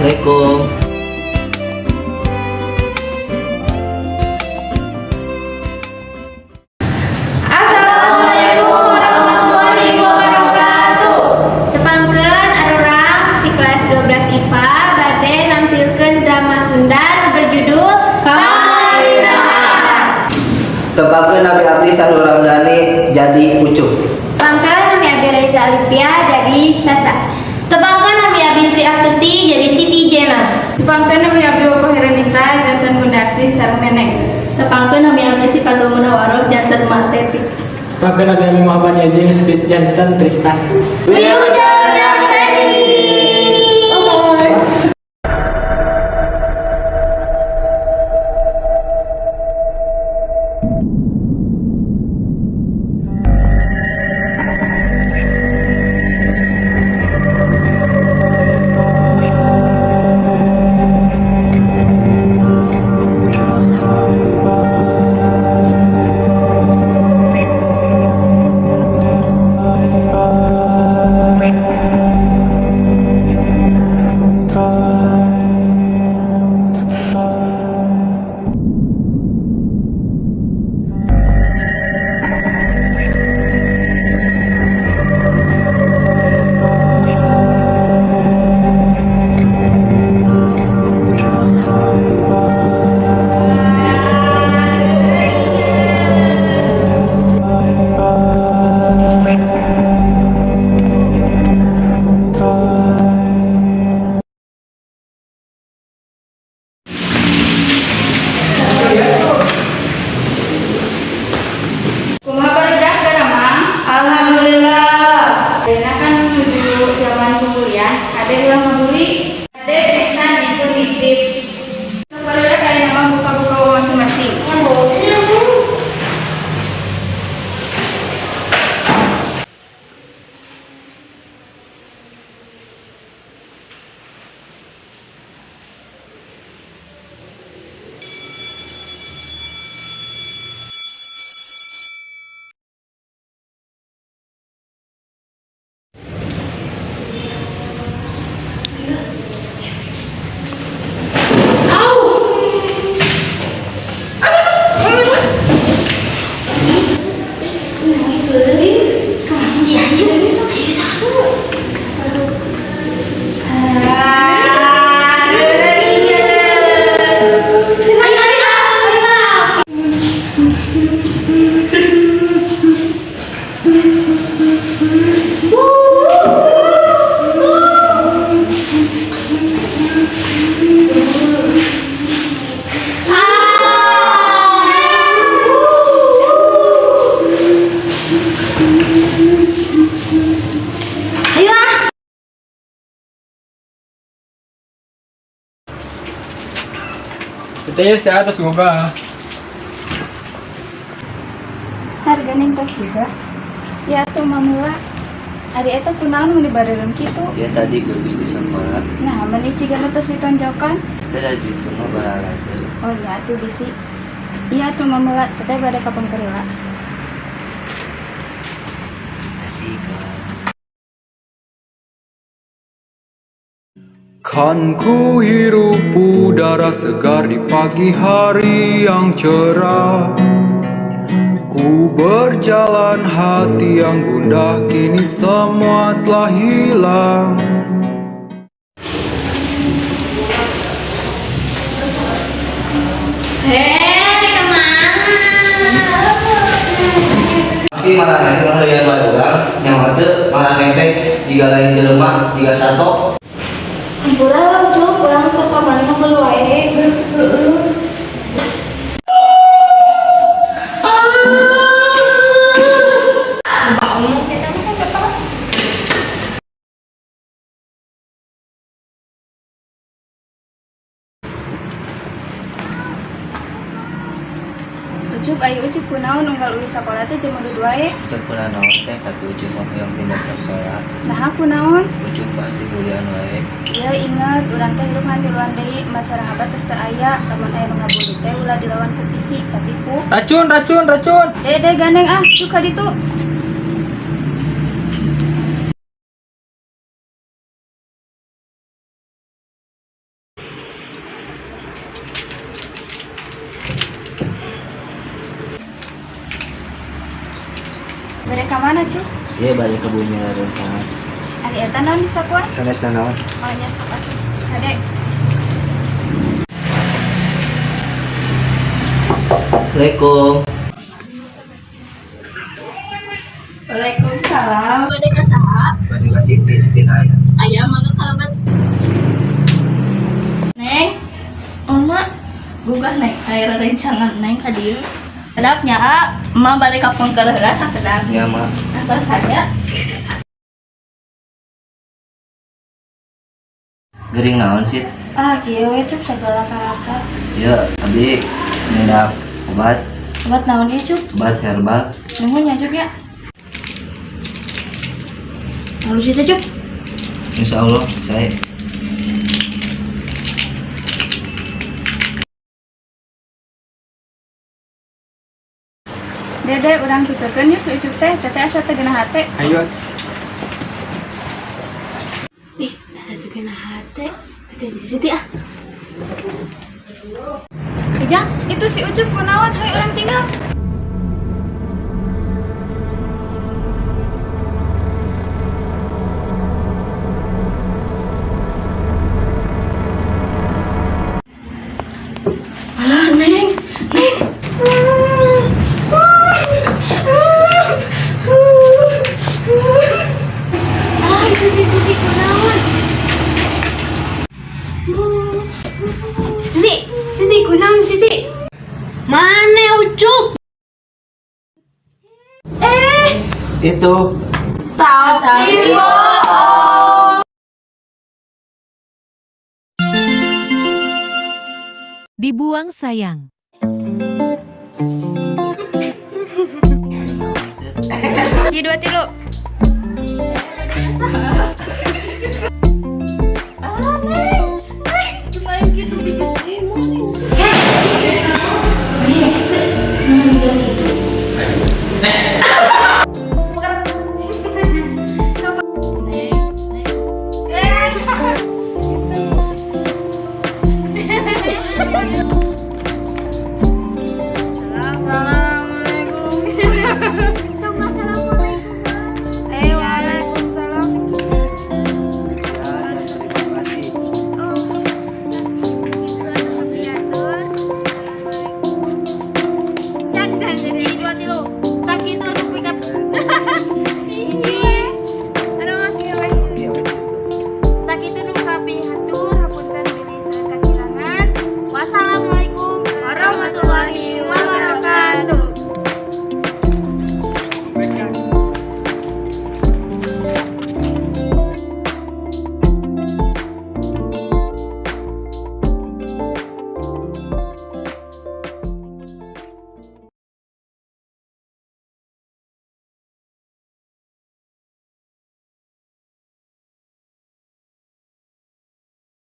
Assalamualaikum. Assalamualaikum warahmatullahi wabarakatuh. Tepangkeun arurang di kelas 12 IPA bade nampilkeun drama Sunda berjudul Kamarina. Tepangkeun, nami abdi Sahrul Ramdhani, jadi Ucup. Tepangkeun, nami abdi Reza Alipia, jadi Sasa. Tepangkeun, nami abdi Sri Astuti, jadi Siti Jena. Tepangkeun, nami abdi Wako Heranisa, janten Gundarsih sareng Neneng. Tepangkeun, nami abdi Sifatul Munawaroh, janten Mak Teti. Tepangkeun, nami abdi Muhammad Yazil, janten Tristan. Wilujeng nyakseni. Kumaha barudak daramang? Alhamdulillah. Ayeuna kan menuju zaman kuliah, ade ulah ngabuli. Ade bisa itu nitip. Sok barudak ayeuna mah buka-buka masing-masing. Teteh saya atas boga. Harga neng tos juga. Ya tuh mamula. Ari eta kunaon mun dibareureun kitu? Ya tadi geus di sekolah. Nah, meni ciga nu tos ditonjokan. Saya dari ditu mah baralager. Oh iya tuh bisi. Iya tuh mamula, teteh bade ka pengkerila. Asik. Kan ku hirup udara segar di pagi hari yang cerah. Ku berjalan hati yang gundah, kini semua telah hilang. Hei, kemana? Pasti maraneh teh ngaheuyan bae urang, nyawa teu maraneh teh jiga lain jelema, jiga sato. Hampura Ucup, urang sok ka mana meuli wae. Ucup, ayo Ucup kunaon unggal uih sakola teh jemurud wae. Teu kunaon teh katu Ucup mah hoyong pindah sekolah. Naha kunaon? Ucup mah dibulian wae. Iya inget, urang teh hirup ngan tiluan deui, masalah abah tos teu aya, lamun aya nu ngabuli teh ulah dilawan ku fisik, tapi ku Racun, racun, racun. Dede gandeng ah, suka ditu. Bade ka mana, Cu? Iya balik ke bumi rencana. Ari eta naon disakuan? Sanes naon? Oh nya sok atuh. Kade. Assalamualaikum. Waalaikumsalam. Bade ka saha? Bade ka Siti, Siti Naya. Aya mangga kalebet. Neng, Oma, gugah neng aya rencangan neng ka dieu. Kedap nya, A. Emak balik ka pengker heula sakedap. Ya, Mak. Atos saja. Gering naon sih? Ah, kieu we Cup sagala karasa. Ya, abdi nginap obat, Obat naon ieu Cup? obat herbal. Nuhun ya Cup ya. Halus itu Cup. Insya Allah saya Dede urang tuturkeun yuk si Ucup teh, teteh asa teu geunah hate. Ayo. Ih, asa teu geunah hate. Teteh di Siti ah. Ijang, itu si Ucup kunaon, hayu urang tinggal. Alah, Neng. Neng. Ah, itu si Siti kunaon. Siti, Siti kunaon Siti? Mana Ucup? Itu Tapi bohong. Dibuang sayang. Hiji dua tilu. Ah, Neng. Neng, kemarin gitu bikin. Waalaikumsalam. Ya, terima kasih. Hiji dua tilu. Sakitu rupi kap. Hiji.